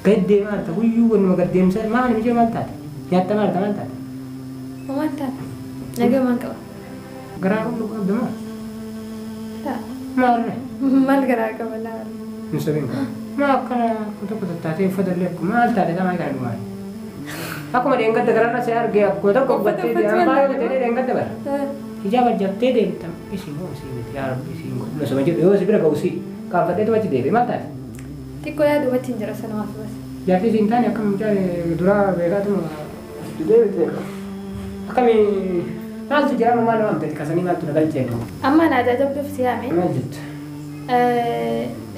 Gad deemaa jirta guyyuu wanuma gad deemsa maali mijee maal taate? Nyaatta maal maal taate? Homaan taate. Nagaa qaba. Garaa qabdu qabdu maal? Taa. Maalre? Maal garaa qaba laa. Hin sobin. Maa akkana tokko tattaatee uffata illee akkuma maal taate tamaa kana dhumaan? Akkuma dheengadda gararra si argee akkuma tokko uffattee deemaa baay'ee ta'ee dheengadda bara. Hijaaba jattee deemta isin hoo isii miti yaa rabbi isiin godhu osoo jedhu yoo si bira ga'u si qaanfadheetu achi deebi'e maal taate? Xiqqoo yaadumatti hin jira sanumaaf bas. Jaartii isiin taane akkam mucaa duraa beekaatuma deebite akkami maaltu jira amma maal waamte kasanii maaltu na galchee? Amma na ajaajabduuf si yaame. Maal jettu?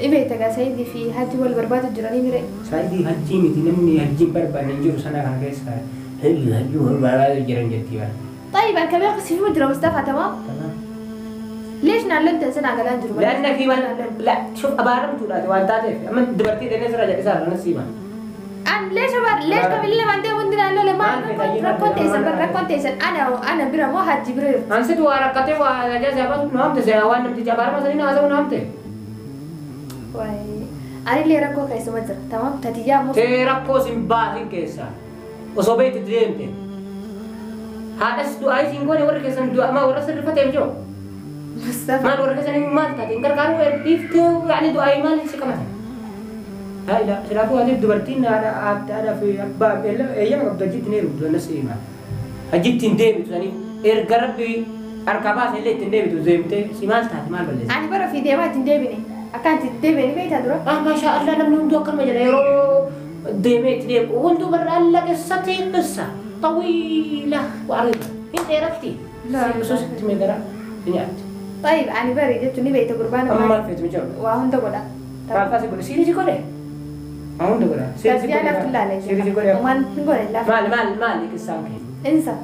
Dhibee tagaa Saayidii fi Hajji wal barbaadu jiranii mire. Saayidii Hajjii miti namni Hajjiin barbaanne hin jiru sana kana keessa Hajjii wal barbaadu jiran jetti bara. طيب أنا كمان قصي في مجرى مصطفى تمام؟ تمام. ليش نعلمت سنة قلان جربة؟ لأنك لا شوف أبارم تولاتي وأنت تعرف أما دبرتي لأن سرعة جالسة أنا سيما. أنا ليش أبار ليش كم اللي ما عندي وندي نعلم ما ركونتيسن ركونتيسن أنا برا ما حد جبري. أنا ست واركتي وجالسة بس نعم تسأل وأنا متجبر مثلا هذا ونعم ته. واي أنا اللي ركو كيسة مجرى تمام تتيجا مو. تركو سيمباتين كيسة وصوبيت تدريمتي. هذا دعاء سينغوني ورا كيسن دعاء ما ورا سر فتح جو. مصطفى. ما ورا كيسن ما تاتين كر كانوا إيفت يعني دعاء ما ليش كمان. لا لا سلافو هذه دبرتين أنا أنا في أبا أيام قبل جيت نيرو دون نسيما. جيت تندم يعني إرجع أركبات اللي تندم تزيمته سيمال تات مال بلز. أنا برا في ديما تندمني. أكان تندمني بيت هذا. ما شاء الله لم نمدو كم يجري ديمت ديم وندو برا لك الستين قصة. طويلة وعريضة، أنت عرفتي؟ لا بس مدرا نيات. طيب أنا بري جبتني بيت قربان. أما ما فيت مجرد. وهم تقوله. ما فاس يقول سيري جقوله. هم تقوله. سيري جقوله. سيري جقوله. وما نقوله لا. مال مال مال يكسام كي. انسى.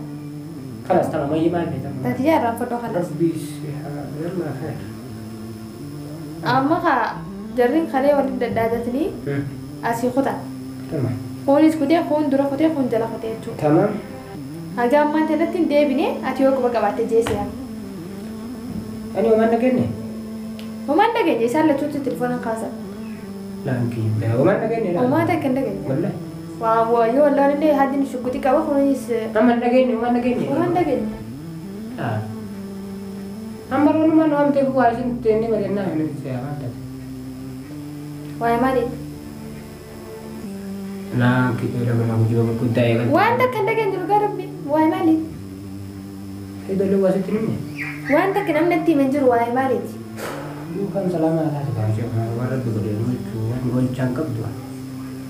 خلاص تمام ما يمال بيت. تتجارب فتو خلاص. ربي يلا خير. أما خا جرين خليه ولد دادتني. أسي خطأ. تمام. خونيس كده خون درا خده خون جلا خده شو. تمام. هذا ما أنت نتين ديبني أتيوك بقى جيسي يعني. أنا وما نجني. وما نجني سأل توت التليفون خاصة. لا يمكن وما نجني لا. وما تكن نجني. ولا. واو يو الله اللي هادي نشوفك كوا خونيس. ما نجني وما نجني. وما نجني. آه. أما رونو ما نوام تبغى عشان تاني مرينا هنا في سيارة. ويا مالك. لا كده لما نقول كنت دايما. وأنت كان دقن جلو ربي واي مالي. هذا اللي واسط مني. وأنت كان منتي من جرو واي مالي. كان سلامة على هذا ورد بقول وان كان قبضه.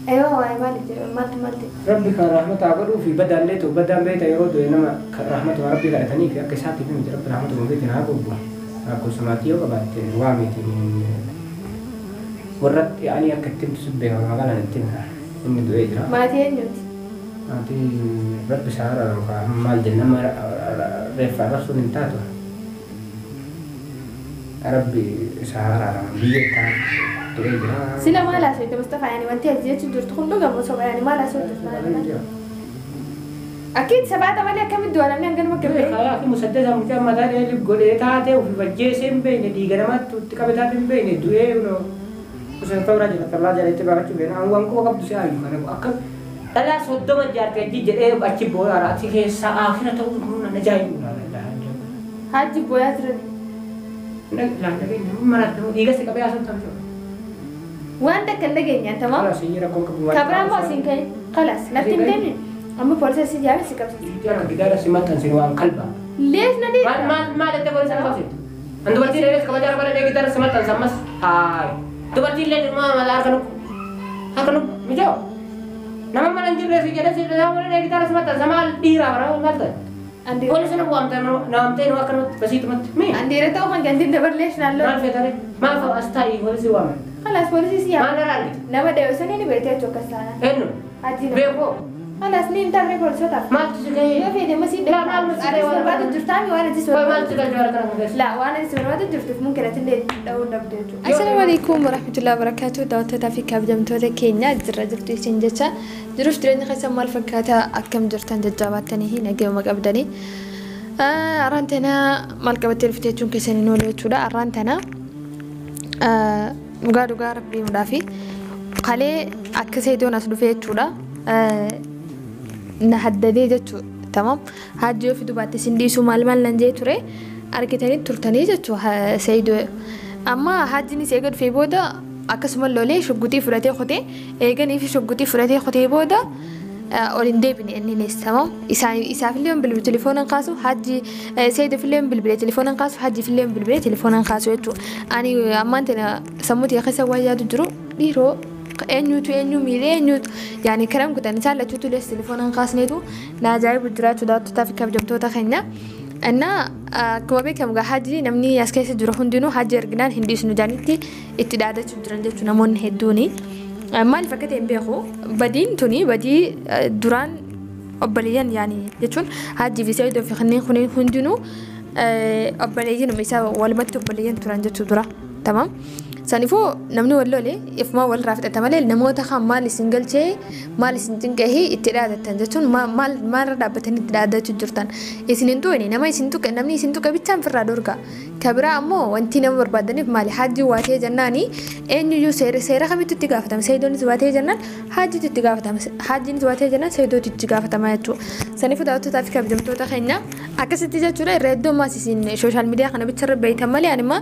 أيوة واي مالي مالت مالت. ربي كان رحمة عبده في بدل ليته بدل بيته يرد إنما رحمة ربي قالتني في أكساتي في رب رحمة بيتنا عبده. أكو سمعتي وبعد وامي ورد يعني أكتم تسبه وما قال نتنها. إني دويجرا. ما تيجي. ما تي رب سهرة مال جنة ما رفع رسول انتاتو. ربي سهرة بيتا دويجرا. سلا ما لا شيء مصطفى يعني وانت جيت تدور تخون لغة مصطفى يعني ما لا شيء أكيد 7 8 كم الدول أنا عندنا ما كم. يا أخي مسدسة مجمع مثلا اللي بقول إيه تاتي وفي بجيسين بين ديجرامات تكابتات بين دوي ونو. وسنتورا جل تلا جل تبع تبين أنا وانكو وقبض سأيو أنا أكل تلا صدام جارت جي جل إيه أشي بويا رأسي كيس آخرة تقول أنا جاي ولا لا هاجي بويا ترى لا لا لا مرات إيجا سكبي أصلا تمشي وأنت كنا جينا تمام خلاص يجي رقم كم كبران باسين كي خلاص لا تندمي أما فرصة سيجارة سكبي سيجارة جدارة سمات تنسينوان قلبها ليش ندي ما ما ما لقيت فرصة خلاص عند برتي ليش كبر جارة ولا جدارة سمات تنسمس هاي دبرتي لين ما ما أركنو أركنو مجاو نعم ما نجيب ليش جالس لا ولا جدارة سمات زمان ديرة ولا ما تد بوليس أنا قام تانو نعم تانو أكنو بسيط مت مين عندي رتاو من عندي دبر ليش نالو ما في ترى ما في أستاي بوليس وامن خلاص بوليس يا ما نرى نما دوسني ني بيتي چوكسانا إنه بيكو خلاص نيم تابري بوليس تاب ما تسكي يا في دي مسيد لا ما أنا برباد جرتامي وأنا جس ما تسكي لا وأنا جس برباد جرت ممكن أتندي داون دبدو السلام عليكم ورحمة الله وبركاته دعوتها في كابجمتوتا كينيا جرا جرتو سنجتا جروف درين خسم مال فكاتا أكم جرتان ججاباتني هنا جيو مقبدني أرانتنا مال قبتل فتيتون كسنين وليتودا أرانتنا مقادو قارب بي مدافي Kalee akka Sayidoon as dhufee jechuudha. Na haddadee jechuudha. Tamam. Hajji ofii dubaatti isin dhiisuu maal maal nan jee ture argitanii turtanii jechuudha Sayidoo. Amma hajjinis eega dhufee booda akkasuma lolee shugguxii fudhatee kutee eeganiif shugguxii fudhatee kutee booda ol hin deebine inninis tamam. Isaafillee hin bilbile telefoona hin kaasu hajji Sayidoofillee hin bilbile telefoona hin kaasu hajjiifillee hin bilbile telefoona hin kaasu jechuudha. Ani ammaan tana sammuu tiyya keessa waan yaadu jiru dhiiroo eenyutu eenyu miidhee eenyutu yaani karam kutan isaan lachuutu lees telefoona hin kaasneetu na ajaa'ibu jiraachuu daawwattootaa fi kabajamtoota keenya. Innaa akkuma beekamu gaa hajji namni as keessa jiru hundinuu hajji arginaan hin dhiisnu jaanitti itti dhaadachuu jiran jechuudha namoonni hedduuni. Maaliif akka ta'e hin beeku badiin tuni badii duraan obboleeyyan yaani jechuun hajjii fi Sayidoo fi kanneen kunneen hundinuu obboleeyyan isaa walumatti obboleeyyan turan jechuu dura. Tamam. Saniifuu namni wal lole ifumaa walirraa fixata malee namoota kaan maal isin galchee maal isin cinqee itti dhaadattan jechuun maal maalirra dhaabbatanii itti dhaadachuu jirtan. Isin hin tuqne nama isin tuqe namni isin tuqe bichaan firraa dorga. Ka biraa ammoo wanti nama barbaadaniif maali hajji waatee jennaani eenyuyyuu seera kamittu itti gaafatama. Sayidoonis waatee jennaan hajjitu itti gaafatama. Hajjiinis waatee jennaan Sayidootu itti gaafatama jechuudha. Saniifuu daawwattootaa fi kabajamtoota keenya akkasitti jechuudha irra hedduu ammaas isin sooshaal miidiyaa kana bicharra beeytan malee ani immoo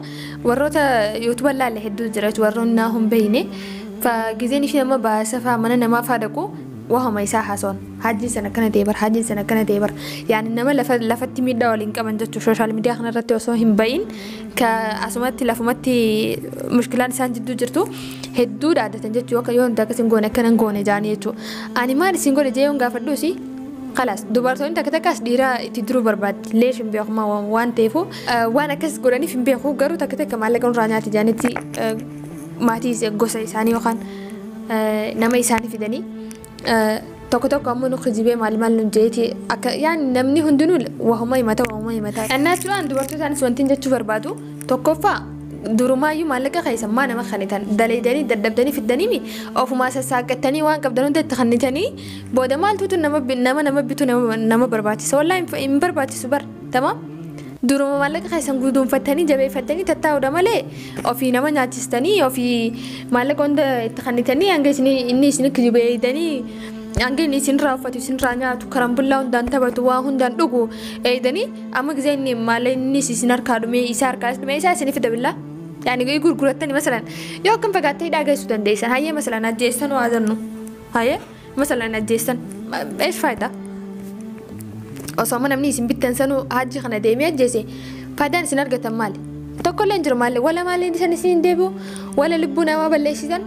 warroota yuutuuba laalle hedduu jira jechuudha warroonni naa hin beeyne. Gizeen isheen amma baasa fa'aa mana namaa fa'aa dhaqu wahuma isaa haasawan hajjiin sana akkana ta'e bar hajjiin sana akkana ta'e bar yaani nama lafatti miidhaa waliin qaban jechuudha sooshaal miidiyaa kanarratti osoo hin bayin ka asumatti lafumatti mushkilaan isaan jidduu jirtu hedduu dhaadatan jechuudha akka yoo hundi akkas hin goone akkana hin goone jaanii jechuudha. Ani maal isin godhe jee yoon gaafadhuusi خلاص dubartoonni takka takkaas dhiira itti duruu barbaaddi leesh hin beeku waan ta'eefu waan akkas godhaniif hin beeku garuu takka takka maallaqa nurraa nyaati jaanitti maatii gosa isaanii yookaan nama isaanii fidanii tokko tokko ammoo nu kijibee maal maal nu jeeti akka yaani namni hundinuu wahuma himata wahuma himata. Innaa jechuudhaan dubartootaanis wanti jechuu barbaadu tokkoffaa durumaayyuu maallaqa keessan maa nama kanitan dalaydanii dadhabdanii fiddanii ofumaa sassaaqattanii waan qabdan hunda itti kannitanii booda maaltuutu nama nama bitu nama barbaachisa wallaahi hin barbaachisu bar tamam. Duruma maallaqa keessan guduunfattanii jabeeffattanii tattaa'uudha malee ofii nama nyaachistanii ofii maallaqa hunda itti kannitanii hanga inni isin kijibeeydanii hanga inni isinirraa uffatu isinirraa nyaatu karambullaa hundaan taphatu waa hundaan dhugu eeydanii amma gisee inni maallaqa inni isin harkaa dhumee isa harkaas dhumee isaa isinii fida billaa. Yani gurgurattanii masalan yoo akkam fagaattee hidhaa geessuu dandeessan hayyee masalan ajjeessan waa jennu hayyee masalan ajjeessan eesh faayidaa osoo amma namni isin bittan sanuu hajji kana deemee ajjeese faayidaan isin argatan maali tokkollee hin jiru maali wala maali isin isin hin deebi'u wala lubbuu namaa balleessisan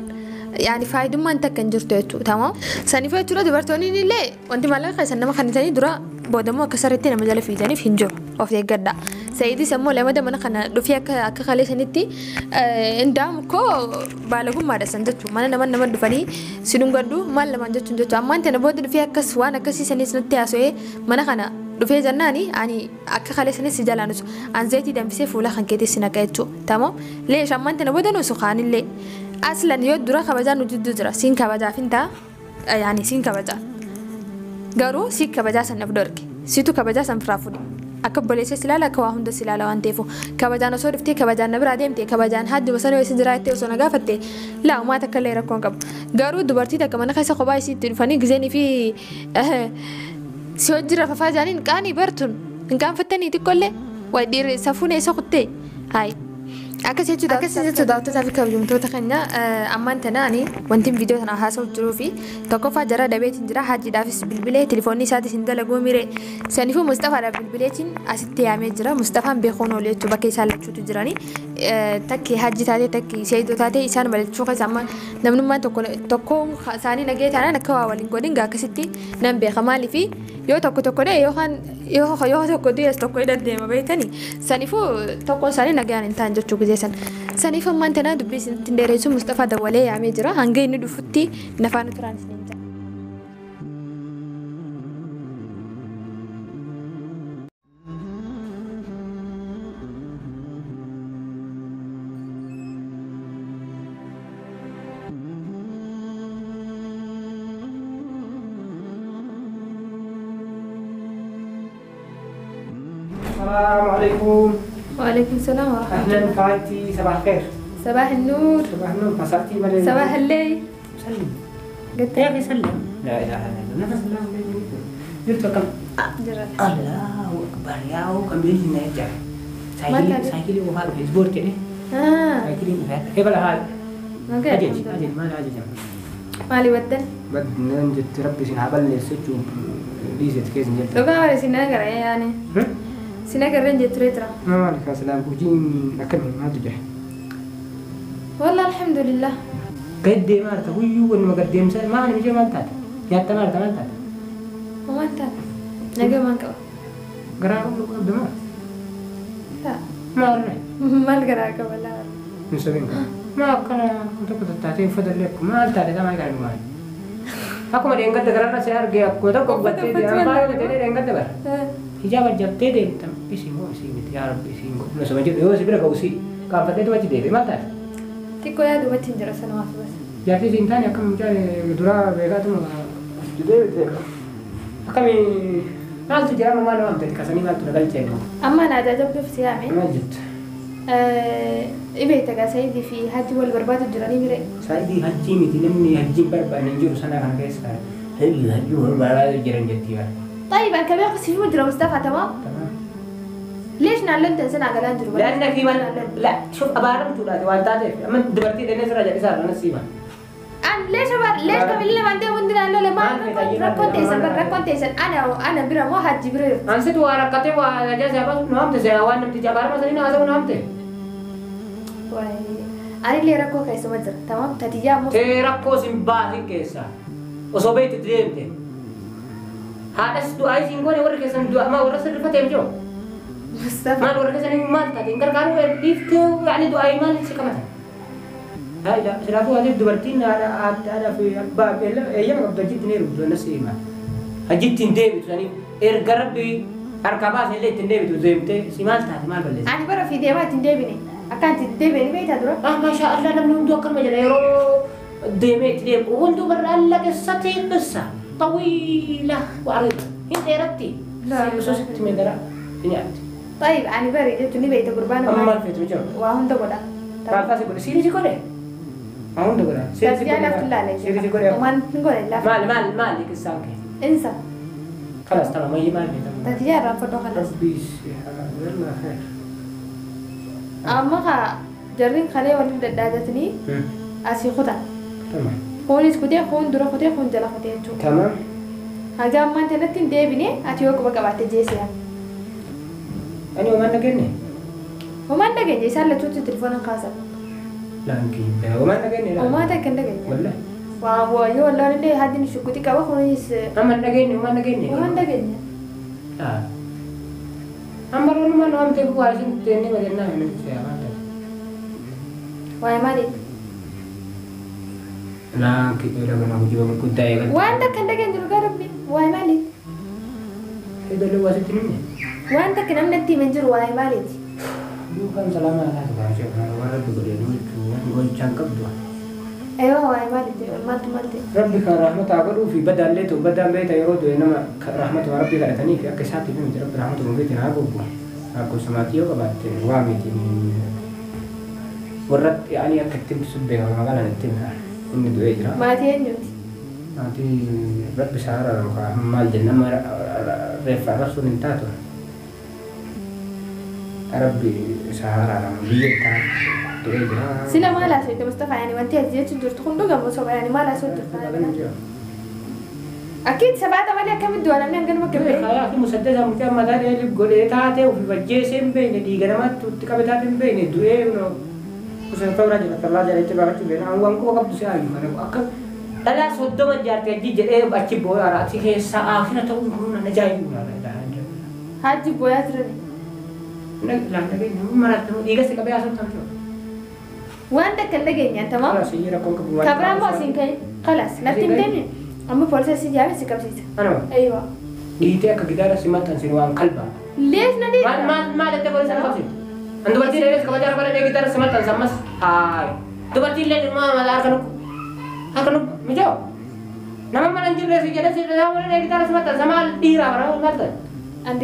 yaani faayidummaan takka hin jirtu jechuudha tamam. Saniifuu jechuudha dubartoonni illee wanti maallaqa keessan nama kannitanii dura boodammoo akka sarreetti nama jala fiiganiif hin jiru of eeggadha. Sayidis ammoo lamada mana kana dhufee akka kaleessanitti indaamu koo baalagummaadha san jechuudha mana nama nama dhufanii si dhungadhu maal lamaan jechuun jechuudha ammaan tana booda dhufee akkas waan akkasii sanis nutti haasa'ee mana kana dhufee jennaani ani akka kaleessanis si jalaan usu an zayitii danfisee fuula kan keetii si naqa jechuudha tamam leesh ammaan tana booda nuusu kaanillee aslan yoo dura kabajaa nu jidduu jira siin kabajaaf hin ta'a yaani siin kabajaa garuu si kabajaa san naf dorge situ kabajaa san firaa fudhe akka obboleessa si ilaala akka waa hunda si ilaala waan ta'eef kabajaan osoo dhuftee kabajaan na biraa deemte kabajaan haaddi bosona yoo isin jiraatte osoo na gaafatte laa uumaa takka illee rakkoo hin qabu garuu dubartii takka mana keessa kophaa isii itti dhufanii gizeenii fi si hojii rafafaa jaaniin qaanii bartuun hin qaanfattanii xiqqoollee waa dhiirri safuun eessa kuttee hayi. Akkas jechuudha daawwattootaa fi kabajamtoota keenya ammaan tana ani wanti viidiyoo kana haasa'u jiruu fi tokkoffaa jara dhabeetiin jira hajjiidhaafis bilbilee telefoonni isaatis hin dalaguu mire saniifuu Mustafaadhaaf bilbileetiin asitti yaamee jira Mustafaan beekuun oolu jechuudha bakka isaan lachuutu jirani takki hajji taatee takki Sayidoo taatee isaan balachuu keessa amma namnummaan tokko isaanii nagee taanaan akka waa waliin godhin gaa akkasitti nan beeka maaliifi yoo tokko tokko dhee yookaan yoo tokko du'es tokko hidhan deema beektanii saniifuu tokkoon isaanii nagaan hin ta'an jechuu gizee san. Saniif ammaan tana dubbii isinitti hin dheeressu Mustafaa dawwalee yaamee jira hanga inni dhufutti nafaana turaan isiniin jira. السلام عليكم. وعليكم السلام ورحمة الله. أهلا خالتي، صباح الخير. صباح النور. صباح النور، فصلتي ولا صباح الليل. سلم. قلت يا اخي سلم. لا اله الا الله نفس الله. جرت كم؟ الله اكبر يا هو كم بيجي نرجع. سايكلي سايكلي وفاق في اسبوع كده. سايكلي وفاق كيف الحال؟ اجي اجي ما لا اجي مالي بدل؟ بدل جت ربي سنعبل لي سجو ليزت كيس نجت. لو كان سناقر يعني. سناقر رنجت ريترا. ما مالك يا سلام وجين أكمل ما تجح. والله الحمد لله. قد ما تقول وإن ما قدم سال ما أنا مش ما انتهت. يا تمام تمام انتهت. وما انتهت. نجا ما انكوا. قرار قدام ما. لا. ما أعرف. ما القرار ولا. نسوين. ما كان كنت تعطيه فضل لك ما انتهت ما قال ما. Akkuma dheengadda gararra si arge akkuma tokko uffattee deemaa baay'ee ta'ee dheengadda bara. Hijaaba jattee deemta isii moo isii miti yaa rabbi isii moo osoo jedhu yoo si bira ga'u si qaanfatteetu achi deebi'e maal taate? Xiqqoo yaadumatti hin jira sanumaaf bas. Jaartii siin taane akkam mucaa duraa beekaatuma jedhee akkamii maaltu jira amma maal waamte kasanii maaltu na galchee? Amma na ajaajabduuf si yaame. Maal jettu? Ibeeta gaa Saayidii fi Hajji wal barbaadu jiranii bire. Saayidii Hajjii miti namni Hajjiin barbaadne hin jiru sana kana keessa Hajji wal barbaadu jiran jetti bara. طيب أنا كبير قصي في مجرى مصطفى تمام؟ تمام. ليش نعلمت إنسان عقلان جرو؟ لأنك في لا شوف أبارمت ولا وأنت تعرف أما دبرتي لأن سرعة جالسة أنا سيما. أنا ليش أبار ليش كم اللي ما عندي وندي نعلم ما ركون تيسن ركون تيسن أنا برا مو حجي برا. أنا ست واركتي وجالسة بس نعم تسأل وأنا متجبر مثلا هذا ونعم ته. أنا اللي ركو كيسة مجرى تمام تتيجا مو. تركو سيمباتي كيسة وصوبيت تدريمته. هذا دعاء سينغوري ورا كيسة دعاء ما ورا سر فتيم جو. مصطفى. ما ورا كيسة مال تاتين كان كانوا ديفت يعني دعاء مال سكمته. لا لا سلافو هذه دبرتين أنا في باب أيام قبل جيت نيرو بدون نسيمة. هجيت تندمت يعني إرجربي أركبات اللي تندمت وزيمته سمال تات مال بلز. أنا برا في ديوات تندمني. أكانت تدبني بيت هذول. ما شاء الله لم نمدو كم مجال يرو ديمت ديم وندو برا لك الستي قصة طويلة وعريضة أنت رتي. لا بس من درا نعت. طيب أنا بري جبتني بيت قربان. أما ما فيت بجو. وهم دبلا. ما فاس يقول سيري جكوري. هم دبلا. سيري جكوري. سيري جكوري. وما نقول لا. مال مال مالك السانك. انسى. خلاص تمام ما هي مال بيت. تتجرب فدو خلاص. ربي يلا خير. أما خا جرين خليه ولا دادتني أسي خدا. تمام. خونيس خدي خون درا خدي خون جلا خدي شو. تمام. هذا ما أنت نتين ديبني أتيوك بقى جيسيا. أنا وما نجني. وما نجني سأل توت تلفون خاصة. لا يمكن وما نجني لا. وما تكن نجني. ولا. وهو يو لا اللي هادين شو كتي كوا خونيس. أما نجني وما نجني. وما نجني. آه. أما لو ما نوم تبغى عشان تاني بدلنا من السيارة. ويا مالك. لا كيف لو أنا وجيب كنت دايما. وأنت كان دقن جرو ربي ويا مالك. هذا اللي واسط مني. وأنت كنا من من جرو ويا مالك. يو كان سلامة على هذا شيء أنا ورد بقول نقول شانك بدو. أيوة ويا مالك مالت مالت. ربي كان رحمة عقله في بدل ليته بدل بيته يرد إنما رحمة ربي قالتني في أكساتي في رب رحمة ربي تنعقب أكو سماتيو قبعت وامتي ورد يعني أكتم سبه وما قال نتمها إن دو إجرا. ما تيجي ما تي رب سهر مال جنة ما رفع رسول انتاتو ربي سهر على بيتا دو إجرا. سلا ما لا سويت مصطفى يعني وانت جيت تدور تخون دوغا مصطفى يعني ما لا سويت أكيد 7 8 كم الدول أنا من قبل كم يا أخي مسدسة مجمع ده اللي بقول تاتي وفي بجيسين بين دي جرامات تكبتات بين دوئة وسنة فورا جل الله جل تبارك بين أنا وانكو وقبض سأي أنا أكل لا صدام جارتي جي جل إيه أشي بويا رأسي كي سآخرة تقول أنا جاي ولا لا هاجي بويا ترى لا لا مرات إيجا سكبي أصلا تمشي وأنت كلا جنيا تمام؟ خلاص يجي رقم كبوان كبران باسين كي خلاص نتيم تاني أما فرصة سيجارة سكبسيت أنا أيوة ديتك كجدارة سمات تنسينوان قلبها ليش ندي؟ ما ما لا تقول سنة خمسين أنت برتي ليش كبجار ولا نيجي ترى سمات تنسمس هاي تبرتي ليش ما ما لا أكنو أكنو مجاو نما ما ننجي ليش جلس ولا نيجي ترى سمات تنسمال ديرا ولا ما تن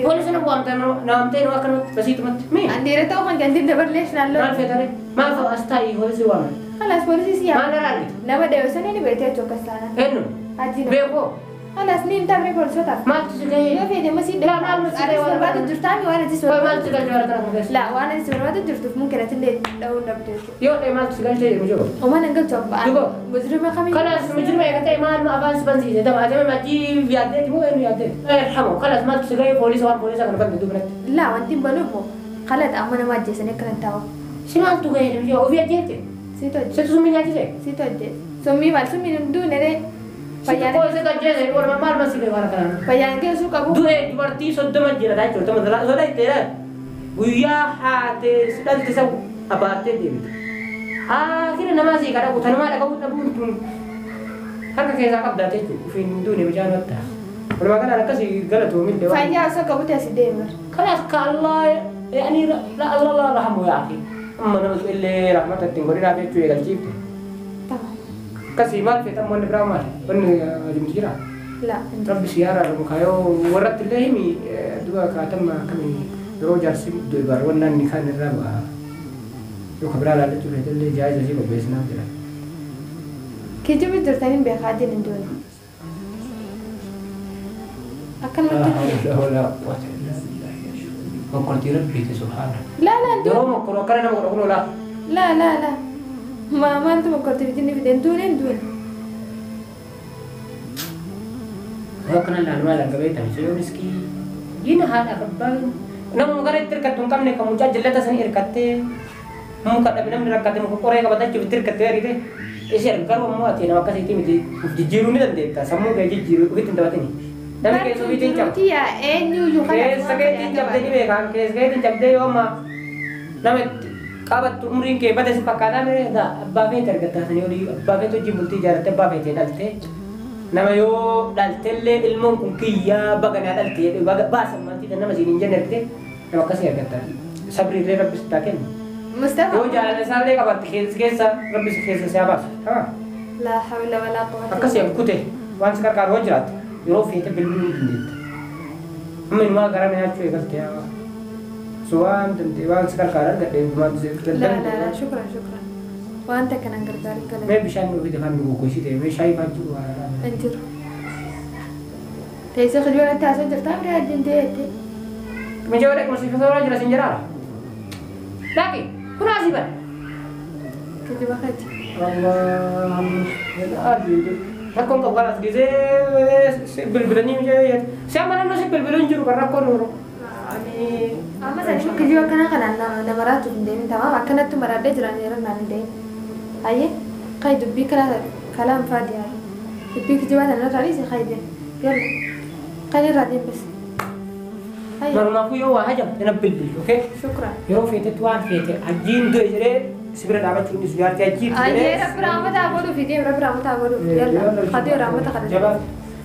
ولا سنة قام تن نام تن وأكنو بسيط مت مين عندي رتاو من عندي دبر ليش نالو ما في ترى ما في أستاي هو سوى. خلاص بوليسي سيا Maal irraa argite? Nama dhayoo sanii ni beekte jechuudha akkas taanaan. Eenyu? Hajji nama. Beekoo? خلاص ni himtaa poolisootaaf. Maaltu si gahee? Yoo feete immoo si Laa maal si gahee Atis waan barbaadu kana? jirtaami waan atis Qoy barbaadu maaltu si galchee waan kana keessa? Laa waan atis barbaadu jirtuuf mungkin atillee dha'uu hin dhabdu jechuudha. Yoo ta'e maaltu si galchee jedhu jiru? Omaan hin galchu abbaan. Dugo. Mujrima kamiyyuu. خلاص مجرمة يا كتاي مال ما أفانس بنزي ده ما أتم ما جي يادت مو إنه يادت ارحمه خلاص ما تسجي بوليس وان بوليس أنا بند دوبنت Laa wanti hin baluufu خلاص amma nama ajjeesanii akkanan taa'u. سمعت تقول يا أوفي أجيت Siitu ajjeese. ست سمي ناتي زي Siitu ajjeese. Summii maal summiin hin duune ree. Fayyaan كل ست أجيت ولا ما ما سيبه ولا كلام fayyaan geessuu qabu. دوه دبرتي صدام جيرا داي شو تم دلا صدا يتلا ويا هات سدال تسو أبارتي ديبت آخر نمازي كذا وثنما لك وتبون هركا كيسا قبضة تيجي وفي دوني مجان وقتها ولما كان أنا كسي غلط ومن ده Fayyaa osoo qabu ta'e si deema. خلاص كالله يعني لا الله لا رحمه يا أخي أما نمز اللي رحمة تنقولي لا بيتشو يقال جيبت Tamam. كسي مال في تم ون برا مال ون جمتيرا Laa hin jiru. ربي سيارة المكايو ورت الله مي دوا كاتم كمي روجر سيم دوبار ونن كان الرابع يو خبر على اللي تقول اللي جايزة شيء بيسنا جرا Kijibni jirtaniin beekaa ajjeen hin duune. لا Akkanumatti. حول ولا قوة إلا بالله وقلت ربي سبحانه Laa laa hin duune. يوم كرو كرنا مقولوا لا Laa laa laa. Ma maaltu mokkorti fidinni fide hin duune hin duune. وكنا لا نوال قبيت شيء مسكين جينا هذا كبان نم مغرى تركتون كم نكمل جلتا سني إركته مو كذا بنم نركته مو كوري كبتا شو تركته ريده إيش يركر ومو أتي نما كسي تيمتي جيروني دندتا سمو كي جيرو ويتن دبتني نم كيسو ويتن جاب Jiruuti yaa eenyuyyuu kana. كيس كيتن جاب دني بيكان كيس كيتن جاب ده يوم نم قابت عمرين كي بدأ سفكانا مره دا أبا فين تركته سني ولي أبا فين تجي ملتي جارته أبا فين تدلته nama yoo dhaltellee ilmoon kun kiyyaa baga naa dhalte jedhe baga baasan maatii nama siin hin jenne argite nama akkasii argatta. Sabri illee rabbi sitti haa kennu. Mustafa. Yoo jaalala isaallee qabaatte keessa rabbi si keessa si haa baasu. Laa hawla walaa quwwata. Akkasii kute waan si qarqaaru yoo jiraatte yeroo feete bilbiluu ni dandeetta. Amma inumaa gara nyaachuu eegalte yaa. So waan dandee waan si qarqaaru argadhe dhumaatti si Laa laa laa shukran shukran. Wanta kanan gargaarin galan. Mee bishaan nuuf fide kan nu goggogsite mee shaayii faachuu waa. Hin jiru. Teessee kijiba natti haasoo jirtaa bira ajjin ta'eette. Mijoo dhaqma si fasooraa jira sin jiraara. Laaqi kun asii bada. Kijiba keeti. Rakkoon qabu kanas gisee bilbilanii mijoo si amma namni si bilbiluu hin jiru kan rakkoon jiru. Amma sanii kijiba akkana kanaan nama raatuuf hin deemin tamaam akkanatti maraadhee jiran yeroo naan hin deemin. Hayyee qayi dubbii kana kalaan faadi yaara. Dubbii kijibaa sana irraa dhiisi qayi deem. Yalla qayi irraa deem bas. Hayyee Marumaafuu yoo waa hajamte na bilbili okee? shukran. Yeroo feetetti waan feete hajjiin du'e jedhee si bira dhaabachuu dhiisu jaartii hajjiin Hayyee rabbi raamata haa godhuufi deem rabbi raamata haa godhuufi yalla qadii raamata kadhate.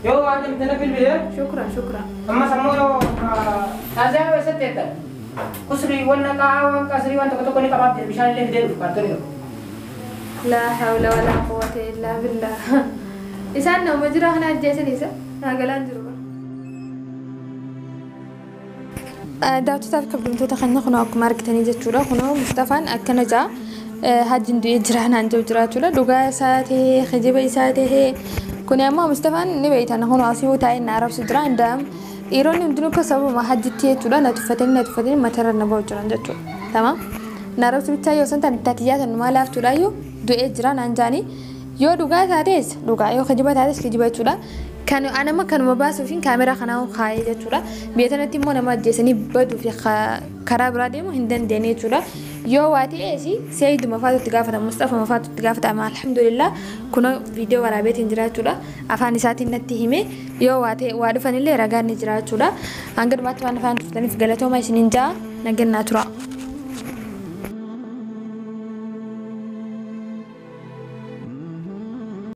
Yoo waa hajamte na bilbili. Shukran shukran. Amma sammuu yoo taaziyaa eessatti eeggan? Kusrii wanna qaawwan qasrii waan tokko tokko ni qabaatti bishaan illee fidee dhufu kaartoonii tokko. لا حول ولا قوة إلا بالله. إسان نوم جرا هنا جيسن إسا ناقلان جربا. Daawwattoota fi kabajamtoota keenya kunoo akkuma argitanii jechuudha. Kunoo Mustafaan akkana jaa hajjiin du'ee jira naan jiru jira jechuudha. Dhugaa isaa tahee kijiba isaa tahee kuni ammoo Mustafaan ni beektan kunoo asii taa'ee na arrabsu jira. Indaam dhiironni hundinuu akka sababuma hajjitti jechuudha na tuffatanii na tuffatanii matarra na ba'u jiran jechuudha. Tamaam. Na arrabsu bichaa yoo san taatiyyaa tan maal laaftuudhaayyuu du'ee jira naan jaanii yoo dhugaa taates dhugaa yoo kijiba taates kijiba jechuudha. Kan anama kanuma baasuufin kaameraa kanaa kaayee jechuudha. Biyya tanatti immoo nama ajjeesanii baduu fi karaa biraa deemuu hin dandeenye jechuudha. Yoo waa ta'ees Seeyiduma faatu itti gaafatama Mustafama faatu itti gaafatama alhamdulillah kunoo viidiyoo waraabeetiin jira jechuudha. Afaan isaatiin natti hime yoo waa ta'e waa dhufanillee ragaan ni jira jechuudha. Hanga dhumaatti waan afaan turtaniif galatooma isiniin ja'a nagannaa tura.